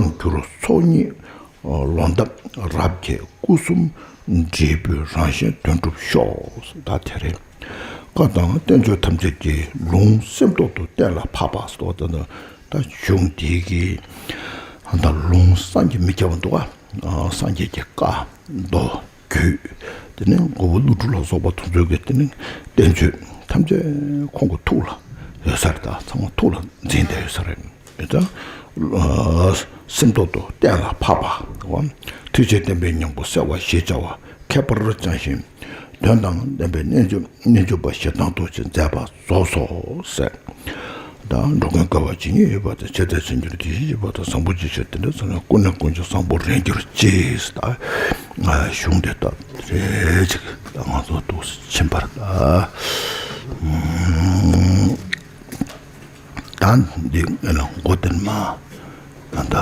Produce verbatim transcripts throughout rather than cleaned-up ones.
ལོངས་གྱུར་ཚོགས་གཉིས་ལོ་འདབ་རབ་རྒྱས། སྐུ་གསུམ་འབྲས་བུའི་རང་བཞིན་དོན་གྲུབ་ཤོག་ད་དེ་རེད། བཀའ་དང་བསྟན་བཅོས་ཐམས་ཅད་ཀྱི་ལུང་སེམས་ཐོག་ཏུ་གཏན་ལ་ཕབ་པ་སོགས་ད་ད་གཞུང་འདི་གི་ད་ལུང་བསམ་གྱིས་མི་ཁྱབ་པ་འདུག་ག་སངས་རྒྱས་ཀྱི་བཀའ་མདོ། རྒྱུད། དེ་ནས་མགོན་པོ་ཀླུ་སྒྲུབ་ལ་སོགས་པ་དེ་ཚོའི་གི་དེ་ནས་བསྟན་བཅོས་ཐམས་ཅད་ཁོང་གི་ཐུགས་ལ་ཡོད་ས་རེད། ད་ཚང་མ་ཐུགས་ལ་འཛིན་བསྡད་ཡོད་ས་རེད། ཡོད་ཙང་། སེམས་ཐོག་ཏུ་གཏན་ལ་ཕབ་པ། ཐུགས་རྗེ་བསྟན་པའི་སྙིང་པོ་གསལ་བ་ཞེས་བྱ་བ་ཁྱད་པར་ཅན་ཞིང་དོན་དང་ལྡན་པའི་རྣལ་འབྱོར་རྣལ་འབྱོར་པ་ཞེ་སྡང་ཐུགས་ཀྱི་མཛད་པ་རྫོགས་སོ་ཟེར། ད་འགྲོ་ཀུན་དགའ་བ་ཇི་སྙེད་ཡོད་པ་དང་། བྱས་དང་བྱེད་འགྱུར་དེ་བཞིན་གཤེགས་པ་དང་། བཟང་པོ་ཇི་བཞིན་དེ་འདྲའི་ཚོགས་རྣམས་ཀུན་ནས་ཀུན་གྱི་བཟང་པོར་རེག་གྱུར་ཅིག་ད་གཞུང་འདི་ལྟ་རེ་ཅིག་ད་ང་ཚོ་འདུག་ཕྱིན་པར་ད། ད་འདི་ལ་མགོ་བསྟན་མ་ད་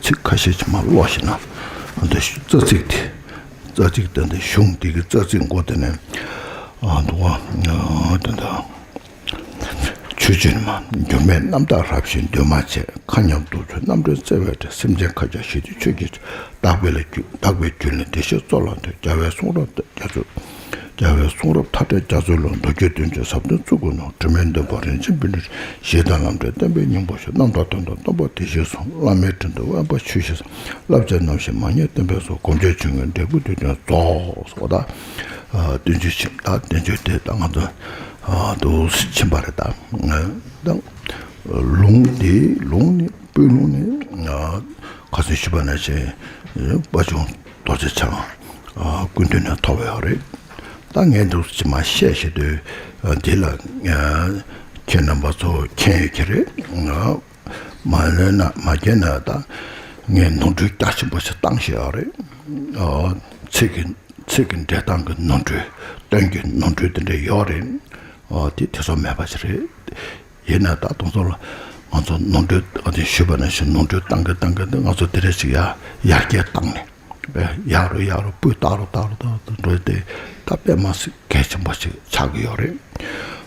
ཚིག་ཁ་ཤས་ཅིག་མ་ཀློག་ཤེ་ན་ད་རྩ་ཚིག་དེ་རྩ་ཚིག་དེ་འདི་གཞུང་འདི་གི་རྩ་ཚིག་མགོ་དེ་ནས་འདུག་བ་དེ་འདྲ། ཆོས་སྤྱོད་མ། འགྱུར་མེད་རྣམ་དག་རབ་ཞི་འདུས་མ་བྱས། མཁའ་མཉམ་གདུགས་ཚོན་རྣམ་འདྲེན་བརྩེ་བའི་སྒྲས། སེམས་ཅན་མཁའ་ཁྱབ་ཞི་བདེའི་ཆོས་ཀྱི་ཆར། དག་པའི་ལས་རྒྱུ་དག་པའི་རྒྱུ་ལས་བདེ་གཤེགས་གཙུག་ལག་མཐུ། རྒྱལ་བའི་གསུང་རབ་རྒྱ་མཚོའི་རྒྱལ་བའི་གསུང་རབ་མཐའ་བྲལ་རྒྱ་མཚོའི་ཀློང་། མདོ་རྒྱུད་བསྟན་བཅོས་ཟབ་དོན་གཙུག་གི་ནོར། དྲི་མེད་འདུན་པ་རིན་ཆེན་བཻ་ཌཱུརྱ། གཞི་དང་ལམ་འབྲས་བསྟན་པའི་སྙིང་པོ་ཞེས། རྣམ་དག་དོན་དམ་སྟོན་པ་དེ་བཞིན་གསུངས། བླ་མའི་དྲིན་དུ་དབེན་པ་ཆོས་བཞིན་གསན། བསླབ་བྱ་རྣམ་བཞི་མ་ཉམས་བསྟན་པའི་གཙོ། སྒོམ་བྱ་ཆོས་དངོས་འབྲས་བུ་དེ་སྟོན་རྫོགས་སོ། ད་བསྟན་བཅོས་ཆེན་ད་བསྟན་བཅོས་དེ་ད་ང་ཚོ་འདུག་ཕྱིན་པ་རེད། ད་ད་ལུང་འདི་ལུང་ནི་པོད་ལུང་ནི་ཁ་སང་ཞུས་པ་ནང་བཞིན་དཔལ་འབྱུང་རྡོ་རྗེ་འཆང་སྐུ་མདུན་ནས་ཐོབ་ཡོད་རེད། ད་ངས་འདུག་ཅིག་མ་བཤད་བཤད་དུས་འདི་ལ་ཁྱེད་རྣམ་པ་ཚོ་མཁྱེན་ཡོད་ཀྱི་རེད། མ་ལོན་ན་མ་མཁྱེན་ན་ད་ངས་ནོར་འཁྲུལ་རྒྱ་ཆེན་པོ་ཞིག་བཏང་བཞག་ཡོད་རེད། ཨོ། ཚིག་གི་ཚིག་གི་འགྲེལ་སྟངས་ཀྱི་ནོར་འཁྲུལ་དོན་གྱི་ནོར་འཁྲུལ་དེ་འདྲ་ཡོད་རེད། ཨོ་དེ་དེ་ཚོ་མེད་པ་ཞིག་རེད། ཡིན་ན་ད་དུང་ཚོ་ལ་ང་ཚོ་ནོར་འཁྲུལ་ཨ་དེ་ཞུས་པ་ནང་བཞིན་ནོར་འཁྲུལ་བཏང་གི་བཏང་གི་འདི་ང་ཚོ་དེ་རེ་ཞིག་ཡར་ཡར་རྒྱས་བཏང་ནས། ཡག་རུ་ཡག་རུ་སྤུས་དག་རུ་དག་རུ་དག་རུ་འགྲོ་སྟེ་ད་དཔེ་མ་སྲིད་གལ་ཆེན་པོ་ཞིག་ཆགས་ཀྱི་ཡོད་རེད།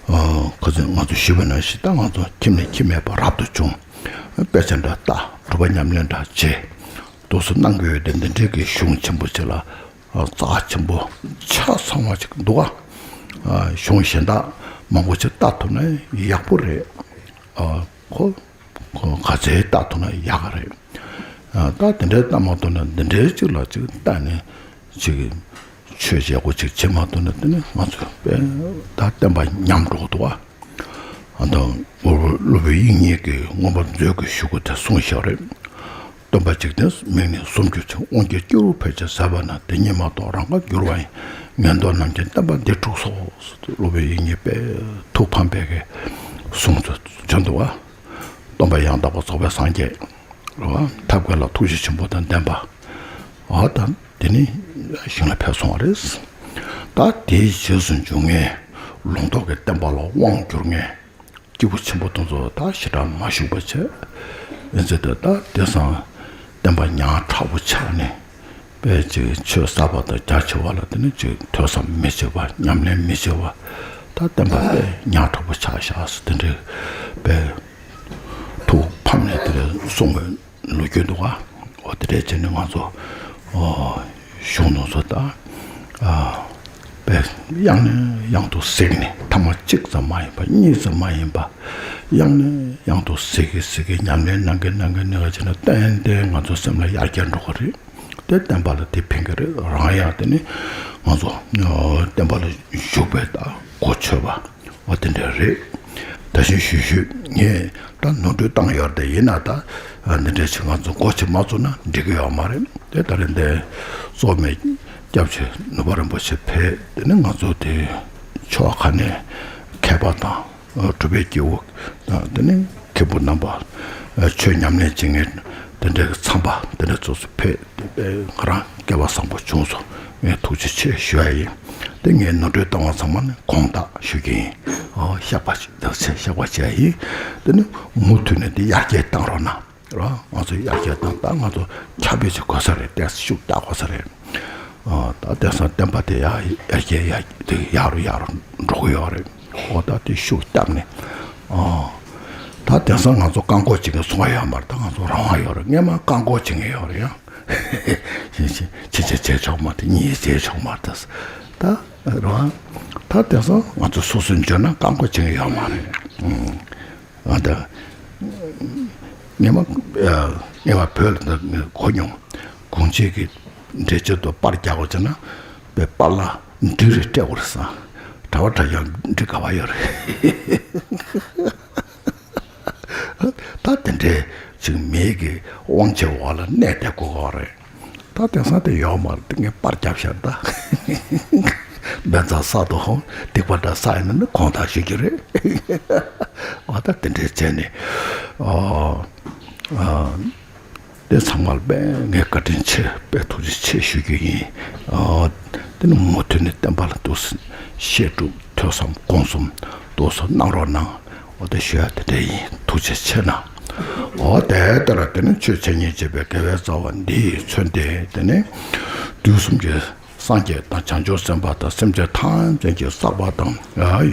ཨ་ཁོ་ཚོས་ང་ཚོ་ཞུས་པ་ནང་བཞིན་ད་ང་ཚོ་ཁྱིམ་ནས་ཁྱིམ་མེད་པར་རབ་ཏུ་བྱུང་། དཔེ་ཆ་འདྲ་ལྟ་སྒྲུབ་པ་ཉམས་ལེན་འདྲ་བྱེད། དུས་སུ་གནང་གི་ཡོད་དེ་འདི་འདྲའི་གི་གཞུང་ཆེན་པོ་ཅིག་ལ་རྩ་ཆེན་པོ་ཆ་ཚང་བ་ཅིག་འདུག་ག་གཞུང་གཞན་དག་མང་པོ་ཅིག་ལྟ་ཐུབ་ན་ཡག་པོ་རེད། ཨ་ཁོ། ཁོ་ག་ཚད་ལྟ་ཐུབ་ན་ཡག་ག་རེད། ད་དེ་འདྲའི་ལྟ་མ་ཐུབ་ན་འདི་འདྲའི་གཅིག་ལ་གཅིག་ལྟ་ནས་གཅིག་ཆོས་བྱེད་སྒོ་གཅིག་བྱེད་མ་ཐུབ་ན་དེ་ནི་ང་ཚོ་དཔེ་ད་བསྟན་པ་ཉམས་འགྲོ་གི་འདུག་བ། ད་སློབ་དཔོན་དབྱིག་གཉེན་གྱིས་མངོན་པ་མཛོད་ཀྱི་གཞུག་གུ་དེ་གསུངས་བཞག་རེད། སྟོན་པ་འཇིག་རྟེན་མིག་ནི་ཟུམ་གྱུར་ཅིང་། དབང་གྱུར་སྐྱེ་བོ་ཕལ་ཆེར་ཟད་པ་ན། དེ་ཉིད་མ་གཏོགས་རང་གར་འགྱུར་བ་ཡིན། ངན་རྟོག་རྣམས་ཀྱིས་བསྟན་པ་འདི་འཁྲུགས་སོ། སློབ་དཔོན་དབྱིག་གཉེན་དཔེ་ཐུགས་ཕམ་པའི་གི་གསུང་དུ་བྱོན་འདུག་བ། སྟོན་པ་ཡང་དག་པར་རྫོགས་པའི་སངས་རྒྱས། རེད་བ། ཐབས་མཁས་ལ་ཐུགས་རྗེ་ཆེན་པོ་དང་ལྡན་པ། འོ་ད་དེ་ནི་ཞིང་ལ་ཕེབས་སོང་བ་རེད། ད་དེའི་རྗེས་སུ་འཇུག་མཁན་ལུང་རྟོགས་ཀྱི་བསྟན་པ་ལ་དབང་བསྒྱུར་མཁན་སྐྱེས་བུ་ཆེན་པོ་དེ་ཚོ་ད་ཞེ་དྲག་མ་བཞུགས་པ་བྱས། ཨིན་ཟེར་དུས་ད་དེང་སང་བསྟན་པ་ཉག་ཕྲ་བོ་ཆགས་ནས། དཔེ་ཅིག་ཆོས་ཟབ་པ་དང་རྒྱ་ཆེ་བ་ལ་དེ་ནི་ཅིག་ཐོས་བསམ་མི་བྱེད་པ་ཉམས་ལེན་མི་བྱེད་པ། ད་བསྟན་པ་དཔེ་ཉག་ཕྲ་བོ་ཆགས་བཞག་ཟེར་དེ་འདྲའི་དཔེ་ཐུགས་ཕམ་ནས་དེ་འདྲ་གསུང་བའི་ལོ་རྒྱུས་འདུག་ག་འོ་དེ་འདྲའི་བྱས་ནས་ང་ཚོ་ཨོ་གཞུང་ནང་ཚོ་ད་ཨ་དཔེ་ཡང་ནས་ཡང་དུ་གཟིགས་ནས་ཐ་མ་གཅིག་ཙམ་མ་ཡིན་པ་གཉིས་ཙམ་མ་ཡིན་པ་ཡང་ནས་ཡང་དུ་གཟིགས་གི་གཟིགས་གི་ཉམས་ལེན་གནང་གི་གནང་གི་གནང་གི་བྱས་ནས་ཏན་ཏན་ང་ཚོ་སེམས་ལ་ཡར་རྒྱས་འགྲོ་གི་རེད། དེ་བསྟན་པ་ལ་དེ་ཕན་གྱི་རེད། རང་ཡང་དེ་ནི་ང་ཚོ་བསྟན་པ་ལ་ཞུགས་པའི་ད་གོ་ཆོད་པ་འོ་དེ་འདྲ་རེད། ད་གཞན་ཞུ་ཞུ་ངས་ད་ནོར་འཁྲུལ་བཏང་ཡོད་རེད། ཡིན་ན་ད་འདི་འདྲ་ཞིག་ང་ཚོ་འགོ་ཆེ་མ་བཙུགས་ན་འགྲིག་གི་ཡོད་མ་རེད། དེ་ད་རེས་འདི་གཙོ་མེད་སྐྱབས་ཆེ་ནུས་པ་རིན་པོ་ཆེ་ཕེབས། དེ་ནི་ང་ཚོ་དེ་ཕྱོགས་ཁ་ནས་མཁས་པ་དང་གྲུབ་པའི་སྐྱེས་བུ་དང་དེ་ནི་མཁན་པོ་རྣམ་པ་ཆོས་ཉམས་ལེན་བྱེད་མཁན་དེ་འདྲའི་ཚང་པ་དེ་འདྲ་ཚོ་ཚོ་ཕེབས། ང་རང་སྐལ་བ་བཟང་པོ་བྱུང་སོང་། ངས་ཐུགས་རྗེ་ཆེ་ཞུ་ཡ་ཡིན། དེ་ངས་ནོར་འཁྲུལ་བཏང་བ་ཚང་མ་ནི་དགོངས་དག་ཞུ་གི་ཡིན། ཨོ་བཤགས་པ་ཞིག་བདག་ཚེ་བཤགས་པ་བྱས་ཡིན། དེ་ནི་མུ་མཐུད་ནས་དེ་ཡར་རྒྱས་བཏང་རོགས་གནང་རོགས། ང་ཚོ་ཡར་རྒྱས་བཏང་ད་ང་ཚོ་ཁྱབ་སྤེལ་ཞིག་དགོས་ས་རེད། ཏོག་ཙམ་ཤུགས་རྒྱག་དགོས་ས་རེད། ཨོ་ད་དེང་སང་བསྟན་པ་དེ་ཡར་ཡར་རྒྱས་ཡར་དེ་ཡར་རུ་ཡར་རུ་འགྲོ་གི་ཡོད་རེད། ཨོ་ད་དེ་ཤུགས་བརྒྱབ་ནས་ཨོ་ ད་དེང་སང་ང་ཚོ་བཀག་འགོག་བྱེད་མཁན་སུ་ཡང་ཡོད་མ་རེད། ད་ང་ཚོ་རང་དབང་ཡོད་རེད། སྔན་མ་བཀག་འགོག་བྱེད་མཁན་ཡོད་རེད་ཡ། ཕྱིན་ཆད་བྱེད་ཆོག་མ་རེད། གཉིས་བྱེད་ཆོག་མ་རེད། ད་རང་ད་དེང་སང་ང་ཚོ་སོ་སོས་འཇོན་ན་བཀག་འགོག་བྱེད་མཁན་ཡོད་མ་རེད། ཨ་ད་སྔན་མ་སྔན་མ་བོད་ལ་ད་གོ་མྱོང་། གོང་ཆེན་གྱི་འགྲེལ་བྱེད་དུ་པར་རྒྱག་དགོས་བྱས་ན་པའི་པར་ལ་འབྲི་རེ་སྤྲད་དགོས་རེད་ཟེར། གྲྭ་པ་དྲ་རྒྱ་འབྲི་ག་བ་ཡོད་རེད། ད་དེ་འདྲའི་ཅིག་མིའི་གི་དབང་ཆའི་འོག་ལ་གནས་བསྡད་དགོས་ཀྱི་རེད། ད་དེང་སང་དེ་ཡོད་མ་རེད། དེ་ངས་པར་བརྒྱབ་ཤག་ད། བན་ཚང་ས་དོ་ཧོ་སྡིག་པ་འདྲ་བསགས་ཡིན་ན་ནི་གོང་ཐག་ཞུ་རྒྱུ་རེད། ཨ་ད་དེ་འདྲའི་བྱས་ནས་ཨ་ཨ། དེ་ཚང་མར་དཔེ་ངས་བཀའ་དྲིན་ཆེ། དཔེ་ཐུགས་རྗེ་ཆེ་ཞུ་རྒྱུ་ཡིན། ཨ་དེ་ནི་མུ་མཐུད་ནས་བསྟན་པ་ལ་འདུག་སེ་བཤད་སྒྲུབ་ཐོས་བསམ་སྒོམ་གསུམ་འདུག་སེ་གནང་རོགས་གནང་། འོ་དེ་ཞུ་ཡ་དེ་འདྲ་ཡིན། ཐུགས་རྗེ་ཆེ་གནང་། འོ་དེ་ལྟར་དེ་ནི་ཆོས་འཆད་ཉན་བྱེད་པའི་དགེ་བའི་རྩ་བ་འདི་ཡིས་མཚོན་ཏེ། དེ་ནི་དུས་གསུམ་གྱི་སངས་རྒྱས་དང་བྱང་ཆུབ་སེམས་དཔའ་དང་སེམས་ཅན་ཐམས་ཅད་ཀྱི་བསགས་པ་དང་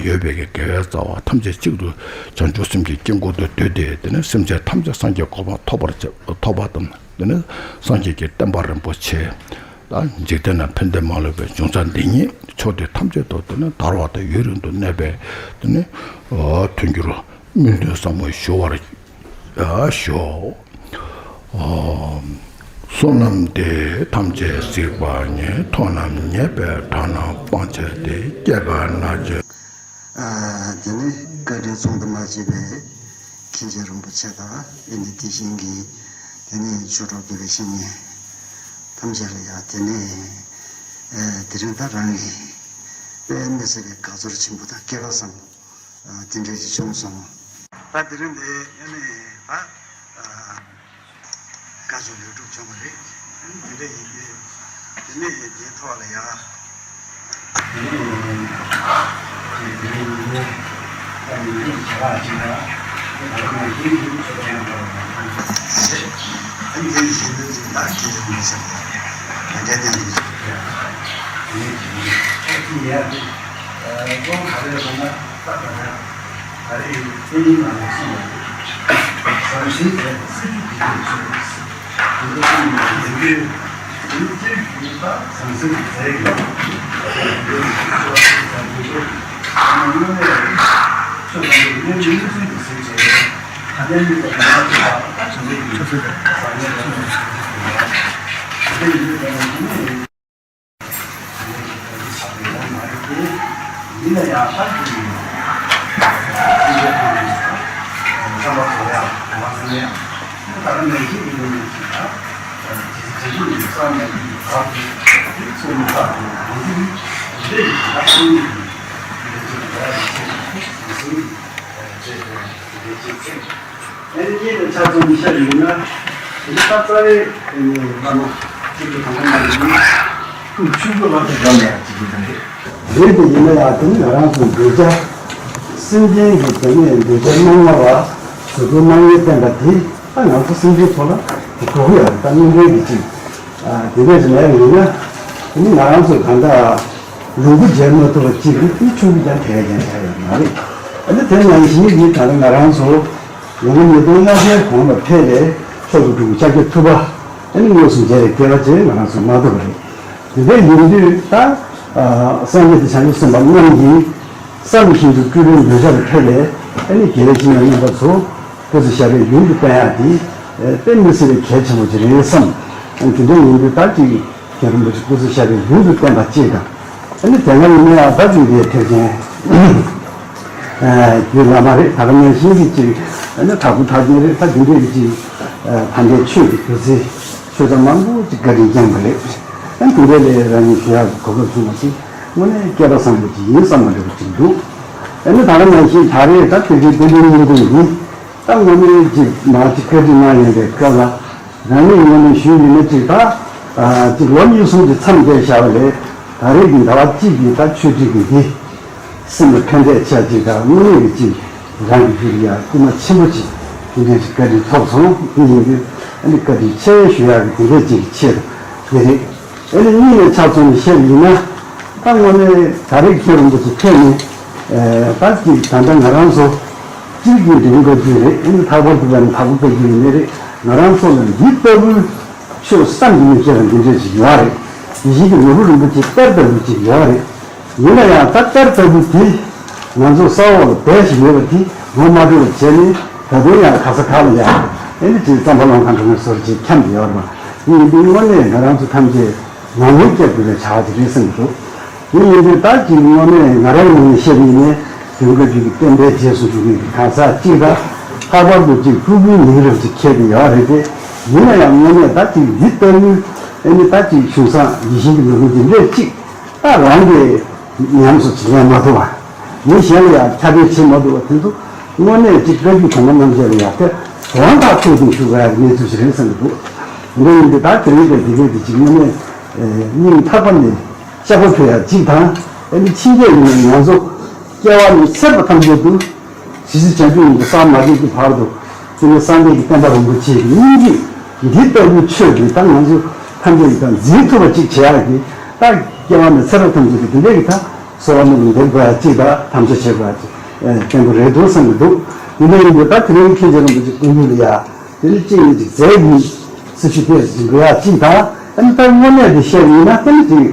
ཡོད་པའི་དགེ་བའི་རྩ་བ་ཐམས་ཅད་གཅིག་ཏུ་བྱང་ཆུབ་སེམས་ཀྱི་དཀྱིལ་འཁོར་དུ་བསྡུས་ཏེ། དེ་ནས་སེམས་ཅན་ཐམས་ཅད་སངས་རྒྱས་གོ་འཕང་ཐོབ་པར་བྱ་ཐོབ་པ་དང་། དེ་ནས་སངས་རྒྱས་ཀྱི་བསྟན་པ་རིན་པོ་ཆེ་དང་འཇིག་རྟེན་ན་ཕན་བདེ་མ་ལུས་པའི་འབྱུང་རྩ་འདི་ཉིད་ཕྱོགས་དུས་ཐམས་ཅད་དུ་དེ་ནས་དར་བ་དང་ཡུན་རིང་དུ་གནས་པའི་དེ་ནས་མཐུན་འགྱུར་སྨོན་འདུན་ཟབ་མོ་ཞུ་བར་ཡ་ཞོག། ཨོམ། བསོད་ནམས་འདི་ཡིས་ཐམས་ཅད་གཟིགས་པ་ཉིད། ཐོབ་རྣམས་ཉེས་པའི་དགྲ་རྣམས་སྤང་བྱ་སྟེ། སྐྱེ་རྒ་ན་འཆི། ཨ་དེ་ནས་བཀའ་དྲིན་མཚུངས་ཟླ་མ་མཆིས་པའི་མཁན་ཆེན་རིན་པོ་ཆེ་དང་། ཨེ་ནི་དེ་བཞིན་གྱི་དེ་ནས་ཆོས་གྲོགས་དགེ་བའི་བཤེས་གཉེན་ཐམས་ཅད་ལ་ཡང་དེ་ནས་ཨ་དེ་རིང་ད་རང་གི་དཔེ་མི་སྲིད་པའི་དགའ་ཚོར་ཆེན་པོ་དང་སྐལ་བ་བཟང་པོ་ཨ་དེ་འདྲ་ཞིག་བྱུང་སོང་། ད་དེ་རིང་འདི་ཨ་ནི་ད་ཨ་བཀའ་ཆོས་ལེགས་གྲུབ་བྱུང་བ་རེད། ཨ་ནི་དེ་འདྲ་ཡིན་དུས་དེ་ནས་དེའི་ཐོག་ལ་ཡ། དེ་ནས་དེ་རིང་ཉིན་མོ་ད་ཉིན་མོ་བྱ་བ་ཅིག་ལ་ད་ལྟ་ང་ཡིན་དུས་ཆོས་པ་ཡང་འདྲ་བ་མ་མཐོང་ཟེར། ཨ་ནི་དེ་ཡི་ཞེ་འདོད་ཅིག་ད་ཁྱེད་ཀྱི་མི་ཟེར་ད་འདྲ་བསྟན་དུ་ཆོག་གི་ཡ། དེ་ནས་དེ་ནས་ཨ་ཁྱི་ཡ་དེ་ཨ་ཀློང་ག་རེ་ལ་ན་ད་ག་རེ། ད་རེས་དཔེ་རྙིང་ནང་ལ་གསུངས་པ་རེད། ཟང་ཟིང་མཛད་སྲིད་རྒྱུ་དེ་དེ་ཚོ་རེད། དེ་ཚོ་གསུངས་ནས་ཡིན་དུས་དེ་ནི་སྤྱིར་གྱིས་ད་ཟང་ཟིང་གི་རྫས་ཡིན། དེ་ཚོ་ཟང་ཟིང་ཚོ་དངོས་གནས་རེད། ཆོས་དང་པོའི་གནས་ཚུལ་གནས་ཚུལ་གྱི་ཟིང་ཚོ་རེད། ད་ལྟའི་མི་ཚོ་ང་ཚོ་ད་ད་ཆ་ཚོད་ཀྱི་ཟང་ངེ་ལ་ཆུ་ཚོད་ཟང་ངེ་ལ་ཆུ་ཚོད་ཟིང་ཚོ་རེད། ད་ལྟའི་མི་ཚོ་ད་ལྟ་ཡིན་ནའི་རེད། ཡིན་ན་ཡང་ད་དེ་ཡིན། བསམ་པ་གོ་ཡག་གོ་བ་ཚང་ཡག་ད་ལྟ་ནང་བཞིན་གྱི་ནང་བཞིན་གྱི་ད་རྗེས་སུ་འཇུག་ནས་བསམ་ནས་ཀྱི་བར་དུ་དེ་ཚོ་མི་ཚགས་དང་མི་འདི་རེད། ད་ཁོང་གཉིས་ཀྱི་ལས་ཀྱི་བར་ཡིན་ཚེ་ཟང་ཟིང་རྗེས་སུ་འཇུག་ལས་ཀྱི་ཚེ། ཨེ་ནི་གཉིས་ནས་ཆ་ཚང་མི་ཤ་ཡིན་ན། དེ་ནི་ད་རྩ་བའི་ཨེ་ནི་བླ་མ་གཅིག་ཏུ་དང་པོ་མ་ཡིན་ན། ཁོང་ཆོས་གོས་བླ་ཚེ་འགྲམ་ལ་ཡང་གཅིག་ཏུ་དང་རེད། རེད་དེ་ཡིན་ན་ཡང་དེ་ནི་ང་རང་ཚོ་འདོད་ཆགས། སེམས་ཅན་གྱི་དེ་ནས་འདོད་ཆགས་སྣང་བ་ལ་གཟུགས་པོའི་སྣང་བས་བསྟན་པ་དེ་ད་ང་ཚོ་སེམས་ཅན་ཚོ་ལ་དེ་དགོས་ཀྱི་ཡོད་རེད། ད་སྣང་བའི་གི་གཅིག་ཨ་དེ་འདྲ་ཞིག་ལས་ཡིན་ན། དེ་ནི་ང་རང་ཚོ་གང་ལྟར་ལོངས་སྐུ་མཇལ་མ་ཐུབ་པ་གཅིག་རེད། དེ་ཆུང་གི་ཀྱང་དེ་ག་ཀྱང་བྱ་ཡོད་མ་རེད། ཨ་ནི་དེ་ནང་བཞིན་གྱི་ད་ལྟ་ང་རང་ཚོ་ལོ་ངོ་ཉིས་སྟོང་ལྔ་བརྒྱའི་གོང་ལ་ཕེབས་པའི་མཆོག་ཏུ་གྲུབ་པའི་ཤཱཀྱ་ཐུབ་པ་ཨ་ནི་དངོས་སུ་མཇལ་བའི་སྐལ་བ་ཅིག་ང་རང་ཚོ་མ་ཐོབ་པ་རེད། དེ་འདྲ་ཡིན་དུས་ད་སངས་རྒྱས་དང་བྱང་ཆུབ་སེམས་དཔའ་རྣམས་ཀྱིས་ས་ལ་བཞིན་དུ་སྤྲུལ་པའི་འདོད་ཆགས་ལ་ཕེབས་པའི་ཨ་ནི་དགེ་བའི་བཤེས་གཉེན་རྣམ་པ་ཚོ་སྐུ་ཚེ་ཞབས་པད་ཡུན་དུ་བརྟན་ཡག་དེ་དཔེ་མི་སྲིད་པའི་གལ་ཆེན་པོ་ཅིག་རེད་བསམ། དེ་འདྲ་ཡིན་དུས་ད་ཅིག་རྒྱལ་བ་རིན་པོ་ཆེ་སྐུ་ཚེ་ཞབས་པད་ཡུན་དུ་བརྟན་པ་གཅིག་དང་། ཨ་ནི་དེ་སྔ་ཡིན་ན་ཡང་ད་ཅིག་དེ་ཐེག་ཆེན་རྒྱུད་བླ་མ་རེད། ད་ག་ནང་བཞིན་གྱི་ཅིག་ཨ་ནི་དྲག་པོ་དྲག་ཅན་རེད། ད་དེ་འདྲའི་གི་ཅིག་ད་ལྟའི་ཆོས་ཀྱི་དུས་ཚེ་ཆོས་ཚན་མང་པོ་ཅིག་བཀའ་དྲིན་བསྐྱངས་པ་རེད། ཨ་ནི་དེ་འདྲའི་ལས་རང་ཉིད་ཞུ་ཡག་གི་གོ་སྐབས་བྱུང་བ་དེ་དངོས་གནས་སྐལ་པ་བཟང་པོ་ཅིག་ཡིན་བསམ་པ་འདྲ་པོ་ཅིག་འདུག་ཨ་ནི་ད་ག་ནང་བཞིན་ད་རེས་ད་དེ་འདྲའི་རྟེན་འབྲེལ་སྙིང་པོ་འདི། ད་དངོས་གནས་ཅིག་མ་ཅིག་བཀའ་འདྲི་གནང་ཡོང་པའི་སྐབས་ལ་རང་ཉིད་ངོས་ནས་ཞུས་ཡིན་ན་ཅིག་ད་ཨ་ཅིག་ལོ་གཉིས་གསུམ་གྱི་མཚམས་བསྡད་བཞག་པ་ལས་ད་རེས་ཀྱི་ཟླ་བ་གཅིག་གི་ད་ཆོས་ཁྲིད་ཀྱི་འདི་སེམས་ལ་ཕན་བདེ་ཆེ་ཅིག་དང་དངོས་གནས་ཀྱི་ཅིག་རང་གི་རྒྱུད་ལ་ཡང་སྐུལ་མ་ཆེན་པོ་ཅིག་དེ་འདྲ་ཅིག་བཀའ་དྲིན་ཐོབ་སོང་། དེ་ཡིན་དུས་ཨ་ནི་བཀའ་དྲིན་ཆེ་ཞུ་ཡག་གི་དེ་འདྲ་ཅིག་ཆེད་དུ་དེ་རེད། ཨ་ནི་གཉིས་ནས་ཆ་མཚོན་ནས་བཤད་པ་ཡིན་ན། ད་དངོས་གནས་ད་རེས་མཁན་རིན་པོ་ཆེ་ཕེབས་ནས་ཨེ་ད་ཅིག་ད་ལྟ་ང་རང་ཚོ་ སྤྱིར་གྱི་འབྲི་གུང་བཀའ་བརྒྱུད་རེད། ཨ་ནི་ལྷག་པར་དུ་བྱས་ན་དྭགས་པོ་བཀའ་བརྒྱུད་ཡིན་ནའི་རེད། ང་རང་ཚོ་ལ་འདི་ལྟ་བུའི་ཆོས་བསམ་གྱིས་མི་ཁྱབ་པ་འདི་འདྲ་ཅིག་ཡོད་རེད། ཡིད་བཞིན་གྱི་ནོར་བུ་རིན་པོ་ཆེ་གཏེར་ལྟ་བུ་ཅིག་ཡོད་རེད། ཡིན་ན་ཡང་ད་གཏེར་ལྟ་བུ་དེ་ང་ཚོ་ས་འོག་ལ་སྦས་བཞིན་ཡོད་པ་དེ་ངོ་མ་འཕྲོད་པ་བྱས་ནས། ད་དུང་ཡང་ག་ས་ག་ལ་ཡང་ཨེ་ནི་ཅིག་རྩམ་པ་སློང་ཁང་འགྲོ་མཁན་ཚོར་ཅིག་འཁྱམས་ཡོད་རེད་པ། ཡིན་དུས་དངོས་གནས་ང་རང་ཚོ་ཐམས་ཅད་ངོ་རྒོལ་བརྒྱབ་དགོས་པའི་བྱ་བ་ཅིག་རེད་བསམ་གྱི་འདུག་དེ་ཡིན་དུས་ད་ཅིག་དངོས་གནས་ང་རའི་ངོས་ནས་བཤད་པ་ཡིན་ནའི། དེ་བཀའ་བརྒྱུད་ཀྱི་བསྟན་པའི་རྗེས་སུ་འཇུག་མཁན་གྱི་གང་ཟག་ཅིག་དང་། ལྷག་པར་དུ་ཅིག་སྤྲུལ་སྐུའི་མིང་རབས་ཅིག་ཁྱེར་ཏེ་ཡོད་རེད་དེ། ཡིན་ན་ཡང་དངོས་གནས་ད་ཅིག་འདི་ལྟ་བུའི་ཨེ་ནི་ད་ཅིག་གཞུང་བཟང་ཡིད་བཞིན་གྱི་ནོར་བུ་འདི་འདྲས་ཅིག་ད་རང་གིས་ཉམས་སུ་ལེན་མ་ཐུབ་པ། མི་གཞན་ལ་ཡང་ཁྱབ་སྤེལ་བྱེད་མ་ཐུབ་པ་དེ་ཚོ་དངོས་གནས་ཅིག་བཀའ་བརྒྱུད་གོང་མ་རྣམ་རྒྱལ་ལ་ཡང་དེ་དོན་དག་ཐུག་ཏུ་ཞུགས་པའི་གནས་ཚུལ་ཞིག་རེད་བསམ་གྱི་འདུག་འདི་འདྲ་ཡིན་དུས་ད་དེ་རིང་པའི་འདི་གའི་དེ་ཅིག་དངོས་གནས་སྙིང་ཐག་པ་ནས་བཤད་པ་ཕུལ་ཡ་གཅིག་དང་། ཨ་ནི་ཕྱིན་ཆད་ཡིན་ན་ང་ཚོ་སྐྱེ་བ་ནས་ཚེ་རབས་ཐམས་ཅད་དུ་ཇི་སྲིད་བྱང་ཆུབ་སྙིང་པོ་བསམ་མ་བྱས་ཀྱི་བར་དུ་དེ་ནས་སངས་རྒྱས་ཀྱི་བསྟན་པ་རིན་པོ་ཆེ་གི་སྙིང་བཅུད་འདི་ལྟ་བུའི་ཆོས་འདི་ད་ང་ཚོ་ཐམས་ཅད་ཀྱིས་ད་འཛིན་ཐུབ་པ་ཅིག་བྱེད་ཡག་གི་ད་སྐྱེ་བ་ནས་ཚེ་རབས་ཐམས་ཅད་དུ་དེ་འདྲ་གི་ད་གསོལ་བ་སྨོན་ལམ་འདེབས་དགོས་ཡ་གཅིག་དང་། དམ་བཅའ་བྱེད་དགོས་ཡ་གཅིག་བསྟན་པ་རེད་འདུག་བསམ་གྱི་འདུག་དེ་འདྲ་ཡིན་དུས་ད་དེ་རིང་མཁན་ཆེན་རིན་པོ་ཆེ་སྐུ་མདུན་ལ་ཡ། དེ་ནི་གཅིག་ནི་གཅིག་རྫས་ཀྱི་སྲི་ཞུ་ཐད་ཟིན་དགོས་ཡ་གཅིག་དང་། ཨ་ནི་ད་དངོས་གནས་དེ་བཤད་པ་ཡིན་ན་དེ་ནི་གཅིག་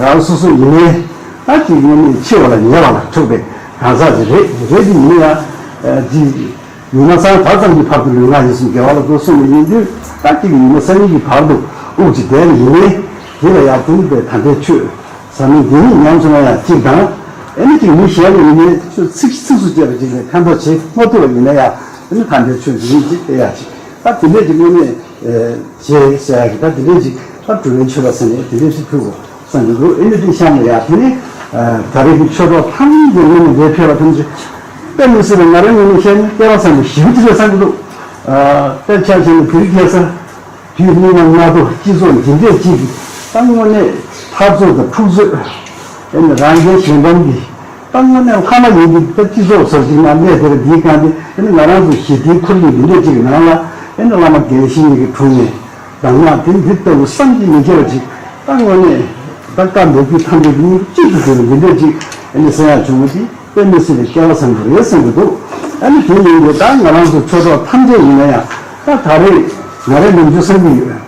རང་སོ་སོ་ཡིན་ནའི་ད་གཅིག་དངོས་གནས་འཆི་བ་ལ་ཉེ་བ་ལ་ཐུག་པའི་གང་ཟག་ཅིག་རེད། རེད་དེ་ཡིན་ན་ཡང་གཅིག་ཉི་མ་སང་ད་ཙམ་གྱི་བར་དུ་ལུས་ངག་ཡིད་གསུམ་དགེ་བ་ལ་འགྲོ་གསུངས་པ་ཡིན་དུས། ད་གཅིག་ཉི་མ་སང་ཉིན་གྱི་བར་དུ་དབུགས་ཅིག་བསྡད་པ་ཡིན་ནའི་དེ་ལ་ཡར་བརྩོན་པའི་དམ་པའི་ཆོས། ཟབ་མོ་འདི་ཉིད་ཉམས་སུ་ལེན་ཡ་གཅིག་དང་། ཨ་ནི་གཅིག་མི་གཞན་ལ་ཡིན་ནའི་ཚིགས་སུ་བཅད་པ་ཅིག་ལས་ཕན་ཐོགས་བྱེད་མ་ཐུབ་པ་ཡིན་ན་ཡང་། ཨ་ནི་དམ་པའི་ཆོས་འདི་ཉིད་ཅིག་སྤེལ་ཡ་ཅིག་ད་དེ་འདྲས་ཀྱི་དངོས་གནས་བྱེད་ཟེར་ཡ་གི་ད་དེ་འདྲས་ཅིག་ད་གྲུབ་པའི་ཆོས་ལ་ཟེར་ནས་དེ་འདྲས་ཅིག་ཕུལ་དགོས་བསམ་གྱི་འདུག་ཨ་ནི་དེ་གཤམ་ལ་ཡ་དེ་ནི་ད་རེས་ཀྱི་ཆོས་གྲོགས་ཐམས་ཅད་དངོས་གནས་འདིར་ཕེབས་པ་ཐམས་ཅད་དཔེ་མི་སྲིད་པ་ང་རང་ངོས་ནས་བཤད་ན་སྐལ་བ་བཟང་པོ་ཞེ་པོ་ཅིག་རེད་བསམ་གྱི་འདུག་དཔེར་ཆ་བཞག་ན་དེ་རིང་ཁ་སང་དུས་སྨིན་མ་སྔ་དྲོ་སྤྱི་ཚོགས་འདི་འདྲས་ཅིག་གི་ད་དངོས་གནས་འཐབ་རྩོད་དང་འཁྲུག་རྩོད། ཨེ་ནི་རང་རྒྱལ་གཞན་ཕམ་གྱི་ད་དངོས་གནས་ལྷ་མ་ཡིན་གྱི་ད་སྤྱི་ཚོགས་ཟུར་ཅིག་ནང་གནས་དེར་འདིའི་སྒང་དེ། ཨེ་ནི་ང་རང་ཚོ་ཞི་བདེའི་ཁོར་ཡུག་འདི་འདྲས་ཅིག་གི་ནང་ལ། ཨེ་ནི་བླ་མ་དགེ་བཤེས་གཉིས་ཀྱི་དྲུང་ནས་གདམས་ངག་དེ་འདི་ལྟ་བུ་བསམ་གྱིས་མི་ཁྱབ་པ་ཅིག་ད་དངོས་གནས་ད་བཀའ་འདོད་རྒྱུ་ཐམས་ཅད་ཀྱི་སྙིང་གཅིག་ཏུ་གྱུར་པ་འདི་འདྲས་ཅིག་ཨེ་ནི་གསན་ཡག་བྱུང་བ་དེ་དཔེ་མི་སྲིད་པའི་སྐལ་བ་བཟང་པོ་རེད་བསམ་གྱི་འདུག་ཨ་ནི་དེ་ཡིན་དུས་ད་ང་རང་ཚོ་ཆོས་གྲོགས་ཐམས་ཅད་ཡིན་ན་ཡང་ད་ད་རེས་ང་རའི་ནམ་རྒྱུན་བསམ་གྱི་ཡོད།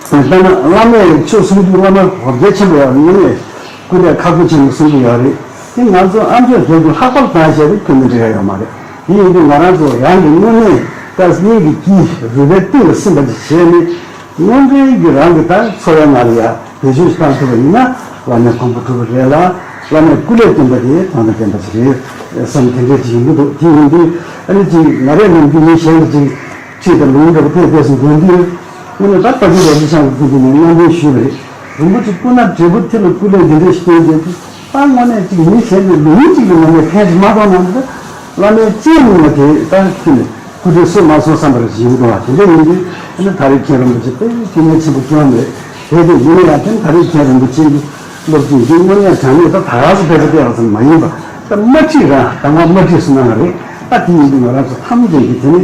དཔེར་ན་བླ་མས་ཆོས་གསུང་དུས་བླ་མ་རབ་རྒྱས་ཆེན་པོ་ཡང་ཡིན་ནས་སྐུ་ལས་ཁག་པོ་ཆེན་པོ་གསུང་གི་ཡོད་རེད། དེ་ང་ཚོ་ཨ་མཆོག་རྒྱལ་པོ་ལྷག་པར་དུ་བཤད་དེ་ཁྱོན་ནས་འགྲིག་ཡ་ཡོད་མ་རེད། དེ་ཡིན་དུས་ང་རང་ཚོ་རང་གི་དངོས་གནས་ད་སྙིང་གི་དཀྱིལ་རུས་པའི་གཏིང་ལ་སིམ་པ་ཅིག་བྱས་ནས། དངོས་འབྲེལ་གྱི་རང་གི་ད་འཚོ་བའི་ནང་ལ་ཡ་བེད་སྤྱོད་བཏང་ཐུབ་པ་ཡིན་ན་བླ་མའི་དགོངས་པ་འགྲུབ་པ་རེད་ལ། བླ་མའི་སྐུ་ལས་བསྟན་པ་དེ་དོན་དང་ལྡན་པ་ཞིག་རེད་བསམ་དེ་འདྲས་ཅིག་ཡིན་གྱི་འདུག་དེ་ཡིན་དུས་ཨ་ནི་ཅིག་ང་རའི་ནམ་རྒྱུན་མི་གཞན་ལ་ཅིག་ཁྲིད་དང་ལུང་འདྲ་པོ་ཏོག་ཙམ་འདོན་དུས། དངོས་གནས་ད་ལྟ་ཅི་རོ་ཅི་ཤང་གི་སྐུ་མདུན་ནས་སྣང་བརྙན་ཞུས་པ་རེད། རིན་པོ་ཆེ་སྐུ་ན་བགྲེས་པོ་དེ་ལ་སྐུ་ལས་འདི་འདྲ་ཞིག་སྟོན་བྱས་ཏེ། ད་དངོས་གནས་ཅིག་མི་གཞན་གྱི་ལུང་གཅིག་གི་ངོ་ནས་ཕན་ཞིག་མ་གཏོང་ན་འདི། བླ་མའི་སྤྱན་གཉིས་མ་དེ་ད་ཁྱོན་ནས་སྐུ་ཕྲེང་སུ་མ་སོང་བསམ་པར་ཞིག་ཡིན་གཏོང་བ་དེ་འདྲ་ཡིན་དུས། ཨ་ནི་ད་རེས་མཁན་རིན་པོ་ཆེ་དཔེ་སྐྱེ་གནས་ཆེན་པོ་སྐྱོན་མེད་རེད། དེ་ཡིན་ན་ཡང་དེ་ད་རེས་མཁན་རིན་པོ་ཆེ་གི་སློབ་ཚན་འདི་དངོས་གནས་དྲང་གནས་ད་ད་ག་སེ་ཕེབས་པ་དེ་ཡང་ཙམ་མ་ཡིན་པ། ད་མ་ཁྲིད་རང་དང་མ་མ་ཁྲིད་སུ་གནང་བ་རེད། ད་དེ་ཡིན་དུས་ང་རང་ཚོ་ཐམས་ཅད་ཀྱིས་དེ་ནི་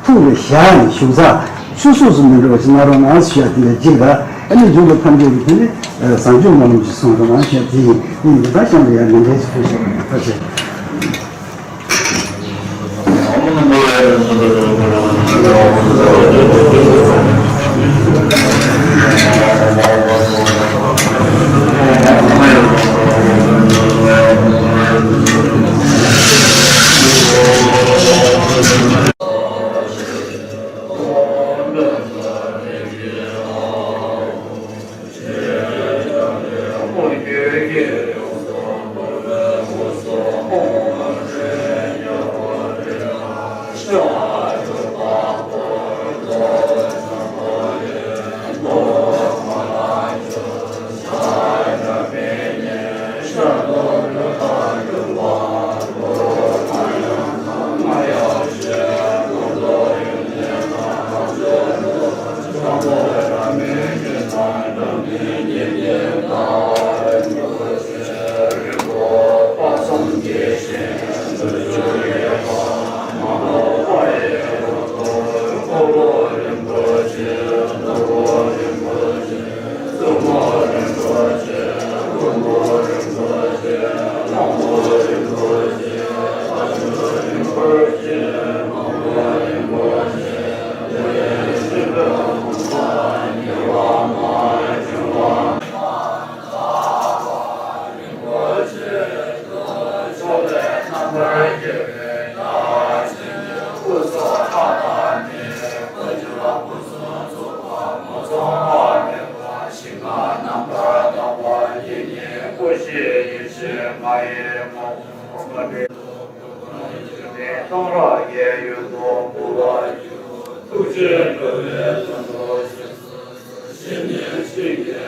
ཐུགས་ལ་བཞག་ནས་བཞུགས་ས་ཆུད་ཟོས་སུ་མི་འགྲོ་བ་ཞིག་གནང་རོགས་གནང་ཞུ་ཡ་དེ་ལས་གཅིག་དང་། ཨ་ནི་མཇུག་ལ་ཐམས་ཅད་ཀྱིས་དེ་ནི་བཟང་སྤྱོད་སྨོན་ལམ་ཞིག་གསུང་རོགས་གནང་ཞུ་ཡ་དེ་ཡིན། ཡིན་དུས་ད་གཤམ་ལ་ཡང་ལན་འདྲེན་ཞིག་ཕུལ་ཞུ་བ་ཡིན། ཐུགས་རྗེ་ཆེ། ར་གའི་ཡུལ་དུ་བསྐུལ་བར་ཞུ། ཐུགས་རྗེས་འགྲོ་བའི་དོན་དུ་གཤེགས་སུ་གསོལ། བཤེས་གཉེན་ཞིག་གི་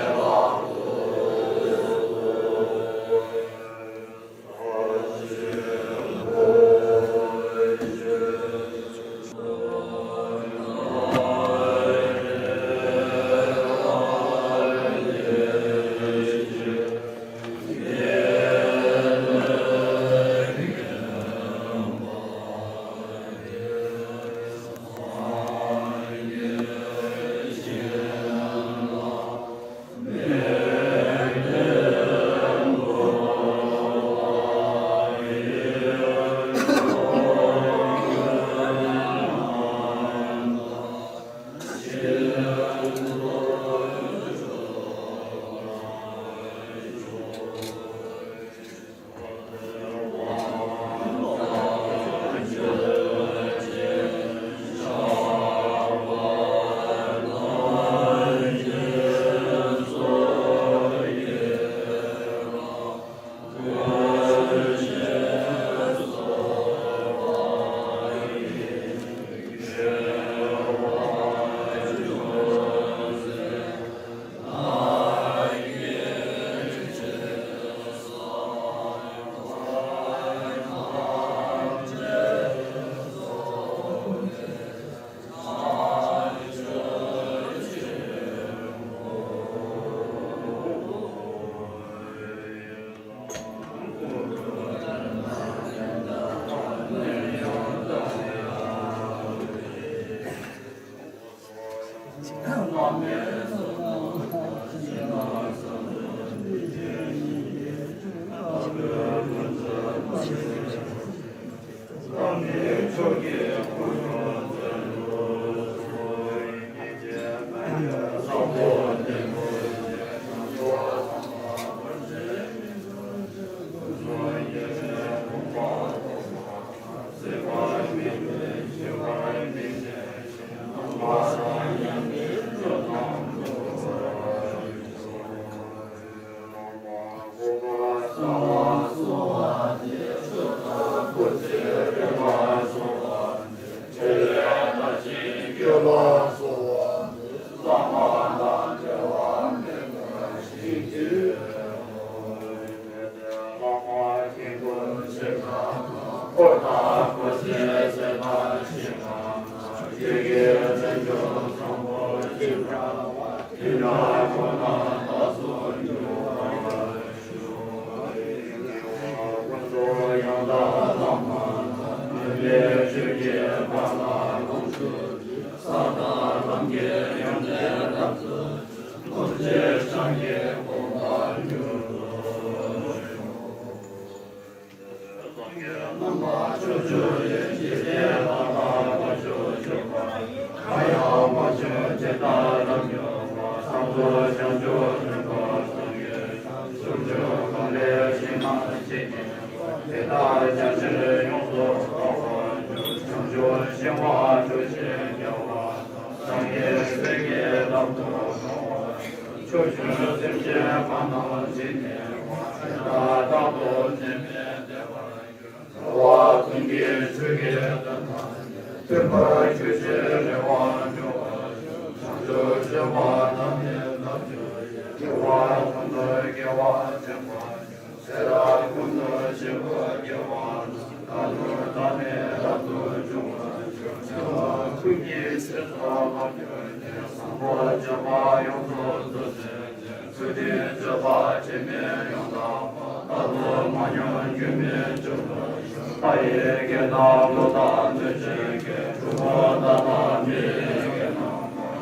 ལག་ཏུ། ཕྱོགས་བཅུའི་སེམས་ཅན་གང་ན་མཆིས་ནས། དེ་དག་རྟག་ཏུ་འཛིན་མེད་བདེ་བར་འགྱུར། འགྲོ་བ་ཀུན་གྱི་ཆོས་ཀྱི་དོན་དག་ནི། མཐུན་པར་གྱུར་ཅིང་རེ་བ་འགྲུབ་པར་ཤོག། བྱང་ཆུབ་སྤྱོད་པ་རྣམས་ནི་རྣམ་གྲོལ་ཞིང་། སྐྱེ་བ་ཀུན་ཏུ་སྐྱེ་བར་འགྱུར་བར་ཤོག། ཚེ་རབས་ཀུན་ཏུ་བྱིན་པར་སྐྱེ་བ་ན། ད་ལྟ་ལྟ་མེད་རབ་ཏུ་བྱུང་བར་ཤོག། བྱ་བ་ཀུན་གྱི་རྗེས་སུ་བདག་གྱུར་ཅིང་། བཟང་པོ་སྤྱོད་པ་ཡོངས་སུ་རྫོགས་བྱེད་ཅིང་། ཚུལ་ཁྲིམས་སྤྱོད་པ་དྲི་མེད་ཡོངས་དག་པ། ལྟ་ལོག་མ་མྱོང་སྒྱུ་མའི་སྤྱོད་པ། ལྷ་ཡི་སྐད་དང་ཀླུ་དང་གནོད་སྦྱིན་སྐད། གྲུལ་བུམ་དག་དང་མི་ཡི་སྐད་རྣམས་དང་།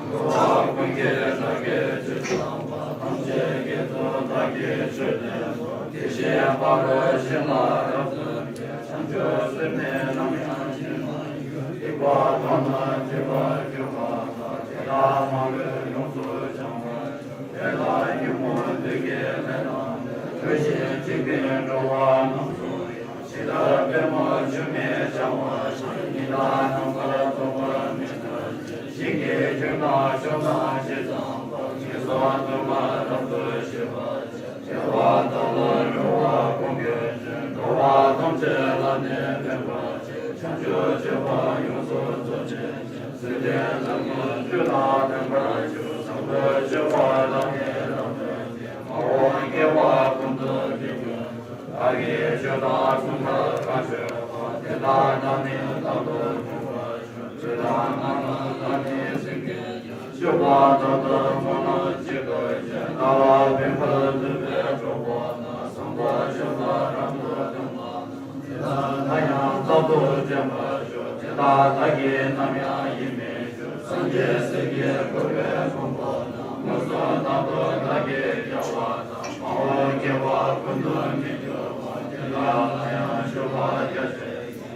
འགྲོ་བ་ཀུན་གྱི་སྔགས་ཀྱི་ཆོས་ཐམས་ཅད་ཀྱི་དོན་བདག་གིས་ཆོས་བསྟན་པ། དེ་བཞིན་ཕ་རོལ་ཕྱིན་ལ་རབ་ཏུ་བྱ། བྱང་ཆུབ་སེམས་ནི་ནམ་ཡང་ཞི་བར་འགྱུར། སྡིག་པ་དག་ན་སྒྲིབ་པར་གྱུར་པ་དག། དེ་དག་མ་ལུས་ཡོངས་སུ་བྱང་བར་ཤོག། དེ་ལ་ཉོན་མོངས་བདུད་ཀྱི་ལས་རྣམས་ཀྱིས། འཁྲུལ་ཞིང་འཇིག་པའི་འགྲོ་བ་རྣམས་སུ་ཡང་། ཇི་ལྟར་པདྨོ་ཆུ་མིག་བྱ་བ་བཞིན། ཉི་ཟླ་ནམ་མཁར་ཚོགས་པ་མེད་པ་བཞིན། ཞིང་གི་རྒྱུན་དང་ཕྱོགས་དང་ཇི་ཙམ་པར། ངན་སོང་སྡུག་བསྔལ་རབ་ཏུ་ཞི་བར་བྱེད། བདེ་བ་དང་ལྷ་འགྲོ་བ་ཀུན་གྱི་དོན། འགྲོ་བ་ཐམས་ཅད་ལ་ནི་ཕན་པར་བྱེད། བྱང་ཆུབ་ སྤྱོད་པ་ཡོངས་སུ་རྫོགས་བྱེད་ཅིང་། སེམས་ཅན་ཐམས་ཅད་ཆོས་དང་ལྡན་པར་གྱུར། བཟང་པོ་སྤྱོད་པ་ལ་ནི་རབ་སྟོན་ཏེ། མ་འོངས་དགེ་བ་ཀུན་ཏུ་སྤྱོད་པའི་ཕྱིར། བདག་གིས་ཆོས་དང་མཚུངས་པར་གང་སྤྱོད་པ། དེ་དག་རྣམས་ནི་རྟག་ཏུ་འཇུག་པར་ཤོག། ཆོས་དང་ལྡན་པ་ལ་ནི་སེམས་བསྐྱེད་ཅིང་། སྤྱོད་པ་དག་ཏུ་སྨོན་ལམ་གཅིག་ཏུ་བསྐྱེད། བདག་ལ་ཕན་པར་འདོད་པའི་གྲོགས་པོ་དང་། བཟང་པོ་སྤྱོད་པ་རབ་ཏུ་ལྡན་པ་རྣམས། དེ་དག་ལ་ཡང་རྟག་ཏུ་སྤྱན་པར་ཤོག། དེ་དག་བདག་གིས་ནམ་ཡང་ཡིད་མི་དཔྱོད། སངས་རྒྱས་སྲས་ཀྱི་གོ་འཕང་པོ་དང་། མངོན་སུམ་དག་ཏུ་བདག་གིས་བསྐལ་པ་དང་། མ་འོངས་དགེ་བ་ཀུན་ཏུ་མི་འགྱུར་བ། དེ་དག་ལ་ཡང་སྤྱོད་པ་རྒྱ་ཆེ།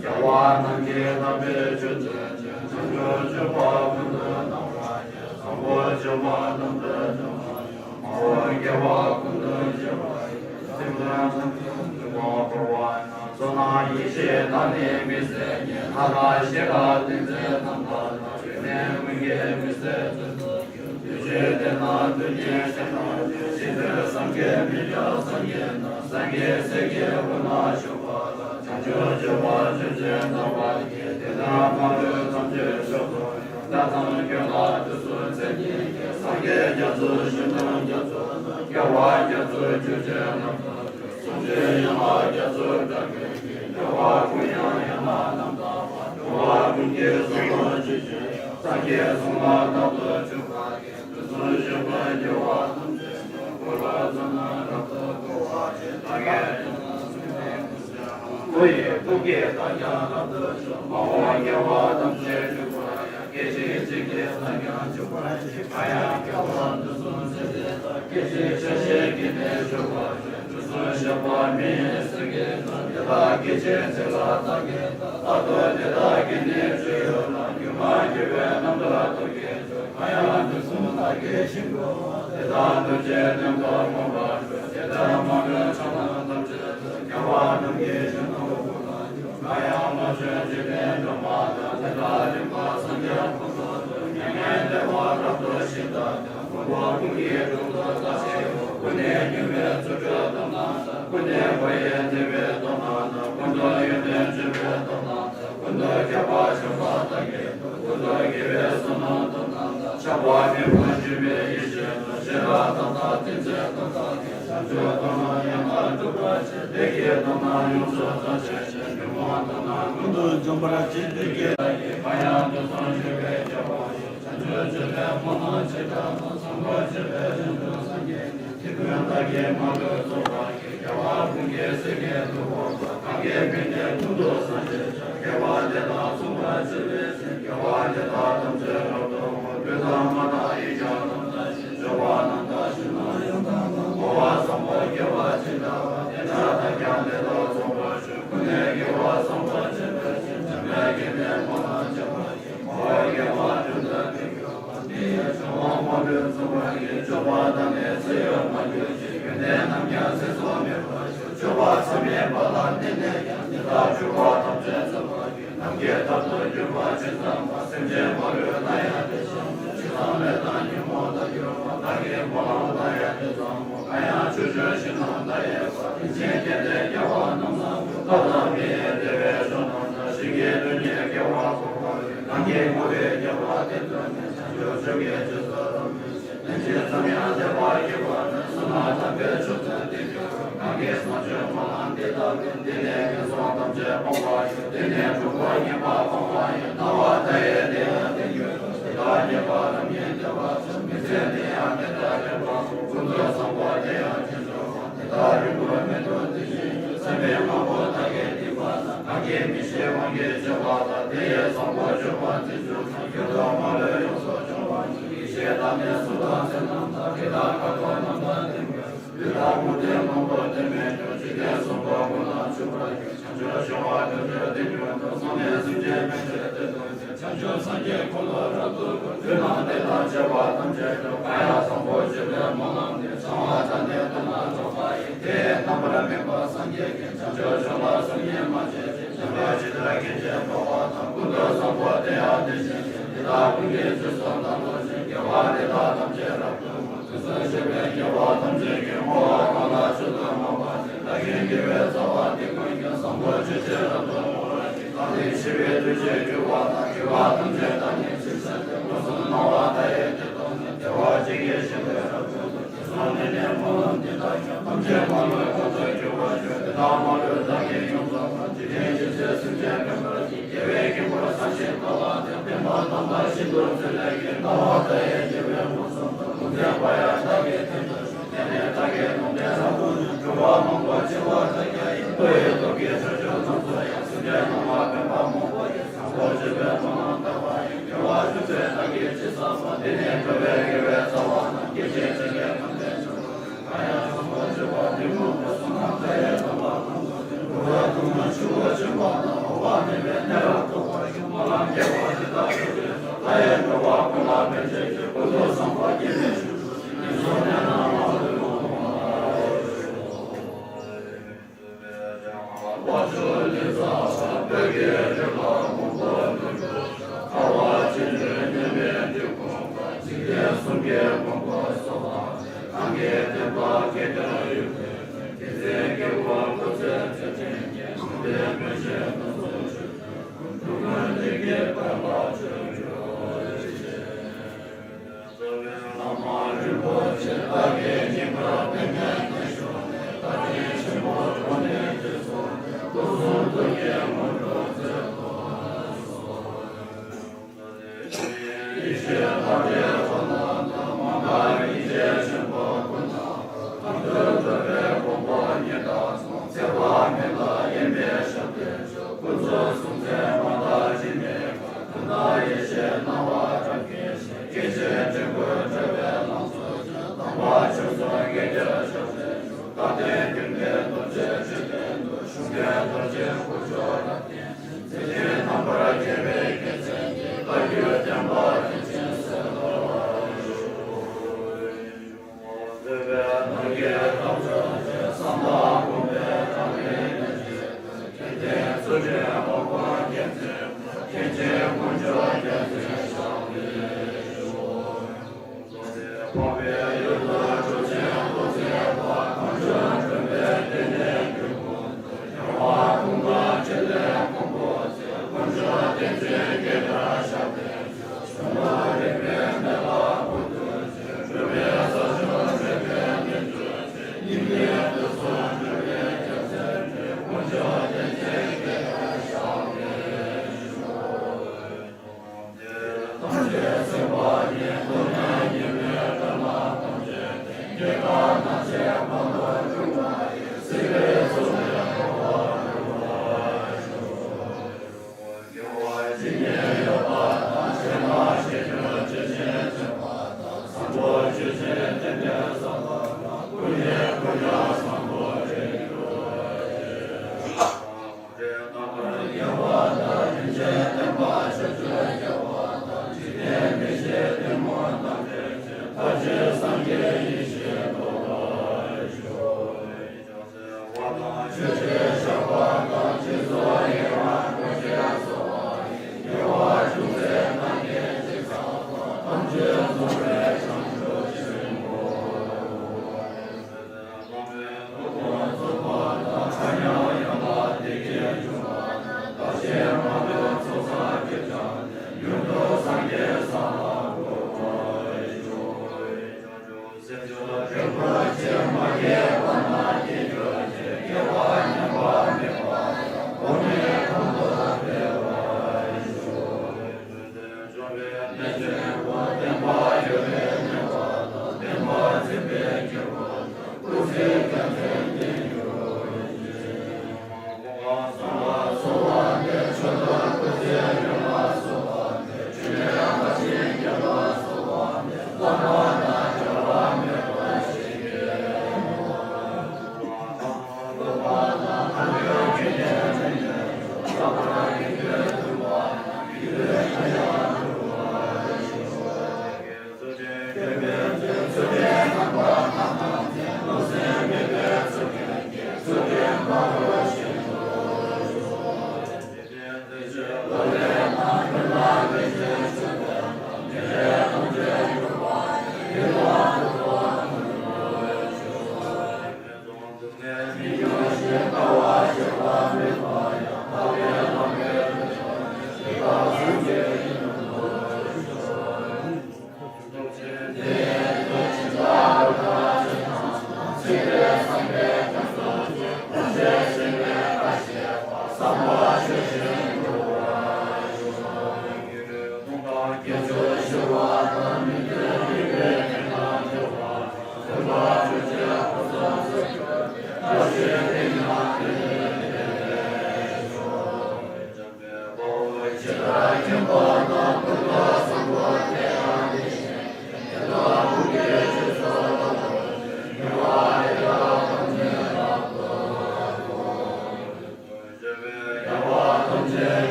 རྒྱལ་བ་རྣམས་ཀྱིས་དམ་པའི་ཆོས་སྟོན་ཅིང་། བྱང་ཆུབ་སྤྱོད་པ་ཀུན་ཏུ་སྣང་བར་བྱེད། བཟང་པོ་སྤྱོད་པ་རྣམས་ཀྱི་མཐུ་སྟོབས་ཀྱིས། མ་འོངས་དགེ་བ་ཀུན་ཏུ་སྤྱད་པ་ཡི། སེམས་ཅན་ཐམས་ཅད་འདུལ་བར་བསྐུལ་བ་ན། བསོད་ནམས་ཡེ་ཤེས་དང་ནི་མི་ཟད་ཉིད། ལྷ་དང་གཤེགས་པ་ཏིང་འཛིན་རྣམས་དག་དང་། ཡོན་ཏན་ཀུན་གྱི་མི་ཟད་ཚུལ་དུ། དུས་གཅིག་དེ་ན་ཐུགས་རྗེ་ཅན་རྣམས་ཀྱིས། ཇི་ལྟར་བསམ་གྱིས་མི་ཁྱབ་སངས་རྒྱས་རྣམས། སངས་རྒྱས་སྲས་ཀྱི་སྐུ་ན་བཞུགས་པ་དང་། བྱང་ཆུབ་སྤྱོད་པ་ཆོས་ཀྱི་ཐབས་པ་ཡིས། དེ་དག་མ་ལུས་ཐམས་ཅད་མཆོག་ཏུ་ཡང་། ལྷ་དང་ཀུན་ལ་དུས་གསུམ་མཚན་ཉིད་ཀྱིས། སངས་རྒྱས་རྒྱ་མཚོ་ཞིང་དུ་རྒྱ་མཚོ་དང་། རྒྱལ་བ་རྒྱ་མཚོའི་རྒྱུད་ཀྱི་རྣམ་ཐར་ཏུ། གསུང་ཆོས་ཡན་ལག་རྒྱ་མཚོའི་སྒྲ་ཀུན་གྱིས། འགྲོ་བ་ཀུན་ཡང་ཡང་ན་རྣམ་དག་པ། འགྲོ་བ་ཀུན་གྱི་བསམ་པ་ཇི་བཞིན་དུ། སངས་རྒྱས་གསུང་ལ་རྟག་ཏུ་འཇུག་པ་ཡིས། དུས་གསུམ་གཤེགས་པའི་རྒྱལ་བ་ཐམས་ཅད་ཀྱང་། འཁོར་ལོ་བཅོ་ལྔ་རབ་ཏུ་བསྐོར་བ་ཡི། བདག་གིས་ཀྱང་སངས་རྒྱས་ཀུན་གྱི་དབང་། སྐུ་ཡི་ཐུགས་ཀྱིས་བདག་ཀྱང་རབ་ཏུ་འཇུག། མ་འོངས་དགེ་བ་ཐམས་ཅད་འཇུག་པ་ཡི། སྐད་ཅིག་གཅིག་གིས་བདག་ཀྱང་འཇུག་པར་བགྱི། ང་ཡང་བསྐལ་པ་དུས་གསུམ་ཚེ་འདི་དག། སྐད་ཅིག་ཆ་ཤས་ཀྱིས་ནི་འཇུག་པར་བྱེད། དུས་གསུམ་གཤེགས་པ་མི་ཡི་སེང་གེ་དང་། དེ་དག་སྐད་ཅིག་གཅིག་ལ་བདག་གིས་བལྟ། རྟག་ཏུ་དེ་དག་གི་ནི་སྤྱོད་ཡུལ་དང་། སྒྱུ་མ་སྒྱུ་བའི་རྣམ་གྲངས་ཐུགས་ཀྱིས་འཇུག། ང་ཡང་དུས་གསུམ་བདག་གི་ཞིང་དུ་དབང་། དེ་དག་ཐམས་ཅད་དོན་དུ་མངོན་པར་བྱེད། དེ་ལྟར་མ་ལུས་ཕྱོགས་རྣམས་ཐམས་ཅད་དུ། རྒྱལ་བ་རྣམས་ཀྱི་ཞིང་དུ་སྐུ་ལ་འགྱུར། ང་ཡང་མ་བྱོན་འཇིག་རྟེན་སྒྲོན་མ་དང་། དེ་དག་མགྲིན་པ་སངས་རྒྱས་ཀུན་ཏུ་སྟོན། མྱ་ངན་འདས་པ་རབ་ཏུ་ཞི་བདག་དང་། ཀུན་རྟོག་ཀུན་གྱི་གྲོགས་སུ་བདག་ཞིག་གོ། ཀུན་ནས་མྱུར་བའི་རྫུ་འཕྲུལ་སྟོབས་རྣམས་དང་། ཀུན་ནས་འཁོར་བའི་འདུལ་བའི་སྟོབས་རྣམས་དང་། ཀུན་ཏུ་ཡོན་ཏན་སྤྱོད་པའི་སྟོབས་རྣམས་དང་། ཀུན་ཏུ་ཁྱབ་པ་འཕགས་པ་དག་གི་སྟོབས། ཀུན་ཏུ་དགེ་བའི་བསོད་ནམས་སྟོབས་རྣམས་དང་། ཁྱབ་པ་མེད་པར་འཇུག་པའི་ཡེ་ཤེས་དང་། ཤེས་རབ་དང་ཐབས་ཏིང་འཛིན་སྟོབས་དག་གིས། བྱང་ཆུབ་སྟོབས་རྣམས་ཡང་དག་སྒྲུབ་པར་བྱེད། བདེ་གཤེགས་སྟོབས་རྣམས་ཡོངས་སུ་རྫོགས་བྱེད་ཅིང་། ཉོན་མོངས་སྟོབས་རྣམས་ཀུན་ཏུ་འཇོམས་པར་བྱེད། བདུད་ཀྱི་ང་ཡང་དུས་གསུམ་འཇུག་པའི་རྒྱལ་པོ་ཡི། བྱང་ཆུབ་སྤྱོད་པའི་སྨོན་ལམ་ཇི་ལྟར་བཏབ། བཟང་པོ་སྤྱོད་པའི་དོན་དུ་སངས་རྒྱས་ནས། དེ་ཀུན་བདག་གིས་མ་ལུས་རྫོགས་པར་བགྱི། རྒྱལ་བ་ཀུན་གྱི་སྲས་ཀྱི་ཐུ་བོ་དང་། གང་གི་ཕན་བདེ་ཀུན་ཏུ་སངས་རྒྱས་ཤིང་། དགེ་བ་འདི་དག་མཚུངས་པར་སྤྱད་པའི་ཕྱིར། དགེ་བ་འདི་དག་ཐམས་ཅད་རབ་ཏུ་བསྔོ། ལུས་དང་ངག་དང་ཡིད་ཀྱང་རྣམ་དག་སྤྱོད་པ་རྣམས་དང་ཞིང་རྣམས་ཡང་དག་པ། བསྔོ་བ་བཟང་པོ་དགེ་བ་ཇི་ལྟ་བ། དེ་འདྲ་བདག་ཀྱང་དེ་དག་རྫོགས་པར་ཤོག། ཀུན་ནས་དགེ་བ་བཟང་པོ་སྤྱད་པའི་ཕྱིར། འཇམ་དཔལ་གྱིས་ནི་སྨོན་ལམ་རྒྱ་ཆེ། བསྔོ་བ་དགེ་བ་དོན་དུ་མི་འགྱུར་བ། དེ་ཡི་བྱ་བ་མ་ལུས་ཚུགས་པར་བགྱི། སྤྱོད་པ་དང་ནི་ཚེ་ཡོད་མ་གྱུར་ཅིག། ཡོན་ཏན་རྣམས་ཀྱང་ཚེ་སྲོག་མེད་པར་ཤོག། སྤྱོད་པ་མཚམས་མེད་པ་ལ་བརྟེན་ནས་ཀྱང་། དེ་དག་སྤྱོད་པ་ཐམས་ཅད་ཚུགས་པར་བགྱི། ནམ་མཁའི་མཐར་ཐུག་གྱུར་པ་ཇི་ཙམ་པ། སེམས་ཅན་མ་ལུས་ལ་ཡང་དེ་བཞིན་ཏེ། ཇི་ཙམ་ལས་དང་ཉོན་མོངས་དང་འགྱུར་བ། བདག་གིས་སྨོན་ལམ་བཏབ་ཡང་དེ་ཙམ་མོ། ང་ཡང་ཕྱོགས་བཅུའི་ཞིང་རྣམས་མཐའ་ཡས་པ། རིན་ཆེན་གཏེར་ལས་རྒྱལ་བ་རྣམས་ལ་འབུལ། ཐབས་དང་མི་ཡི་བདེ་བའི་མཆོག་རྣམས་དང་། ཞིང་གི་རྡུལ་སྙེད་དགེ་བ་གོ་འཕང་ཡོད། གང་གིས་བསྔོ་བའི་དགེ་བ་དེ་ཐོས་ནས། བྱང་ཆུབ་མཆོག་གི་རྗེས་སུ་བདག་སློབ་ཅིང་། ལན་ཅིག་ཙམ་ཡང་བདེ་བར་སྐྱེ་བ་ན། བསོད་ནམས་དམ་པའི་མཆོག་ཏུ་དེ་འགྱུར་རོ། གང་གིས་བསྔོ་བརྗོད་སྨོན་ལམ་འདི་བཏབ་པས། དེ་ནས་ངན་སོང་ཐམས་ཅད་སྤོང་བར་འགྱུར། དེ་ནས་འཁྲུལ་པ་ངན་པ་སྤངས་པ་ཡིན། སྣང་བ་མཐའ་ཡས་དེ་ཡང་དེ་འགྱུར་རོ། དེ་དག་རྙེད་པ་རབ་རྙེད་བདེ་བ་ཆེ། མི་ཚེ་འདི་ཡང་དེ་ལྟར་རེ་བ་མང་། ཀུན་ཏུ་བཟང་པོ་དེ་ཡང་ཅི་འབྱོར་བ། དེ་དག་རིང་པོར་མི་ཐོགས་དེ་བཞིན་གྱུར། སེམས་དཔའི་དབང་པོ་དག་གིས་བསྟིམ་པ་ན། གང་གིས་མི་ཤེས་དབང་གིས་བྱས་པ་དག། དེ་ཡི་བཟང་པོ་སྤྱོད་པ་འཛིན་ཚུལ་དང་། ཡུལ་དུ་མ་ལུས་ཡོངས་སུ་སྦྱོང་བ་ནི། ཡེ་ཤེས་དང་ནི་གཟུགས་དང་ཚེ་རྣམས་དང་། རིགས་དང་ཁ་དོག་རྣམས་དང་ལྡན་པའི། ལུས་དང་ཁོག་ཏུ་མང་པོ་ལྡན་མིན་འགྱུར། འཇིག་རྟེན་གསུམ་པོ་ཀུན་ལ་ཆུབ་པར་འགྱུར། བྱང་ཆུབ་སྤྱོད་པ་ཐམས་ཅད་དེ་ཉིད་དུ། བསམ་ལས་སེམས་ཅན་ཕན་ཕྱིར་དེ་སྟོན་ཅིང་། བྱང་ཆུབ་སངས་རྒྱས་འཁོར་ལོ་རབ་ཏུ་བསྐོར། ལུས་དང་ལྡན་དང་བཅས་པ་ཐམས་ཅད་དུ། གང་ཡང་བཟང་པོ་སྤྱོད་པའི་སྨོན་ལམ་འདི། བྱང་བ་དང་ནི་དོན་དམ་རྫོགས་པ་ཡི། དེ་ཡི་རྣམ་པར་སྨིན་པ་སངས་རྒྱས་ཀྱི། བྱང་ཆུབ་མཆོག་ལ་སུ་ཡིས་མ་བྱས་ཤིང་། འཇམ་དཔལ་ཇི་ལྟར་མཁྱེན་ཅིང་གོ་བ་དང་། ཀུན་ཏུ་བཟང་པོ་དེ་ཡང་དེ་བཞིན་ཏེ། དེ་དག་ཀུན་གྱི་རྗེས་སུ་བདག་སློབ་ཅིང་། དགེ་བ་འདི་དག་ཐམས་ཅད་རབ་ཏུ་བསྔོ། དུས་གསུམ་གཤེགས་པའི་རྒྱལ་བ་ཐམས་ཅད་ཀྱིས། བསྔོ་བ་གང་ལ་མཆོག་ཏུ་བསྔོ་བ་དེས། བདག་གི་དགེ་བའི་རྩ་བ་འདི་ཀུན་ཀྱང་། བཟང་པོ་སྤྱོད་ཕྱིར་རབ་ཏུ་བསྔོ་བར་བགྱི།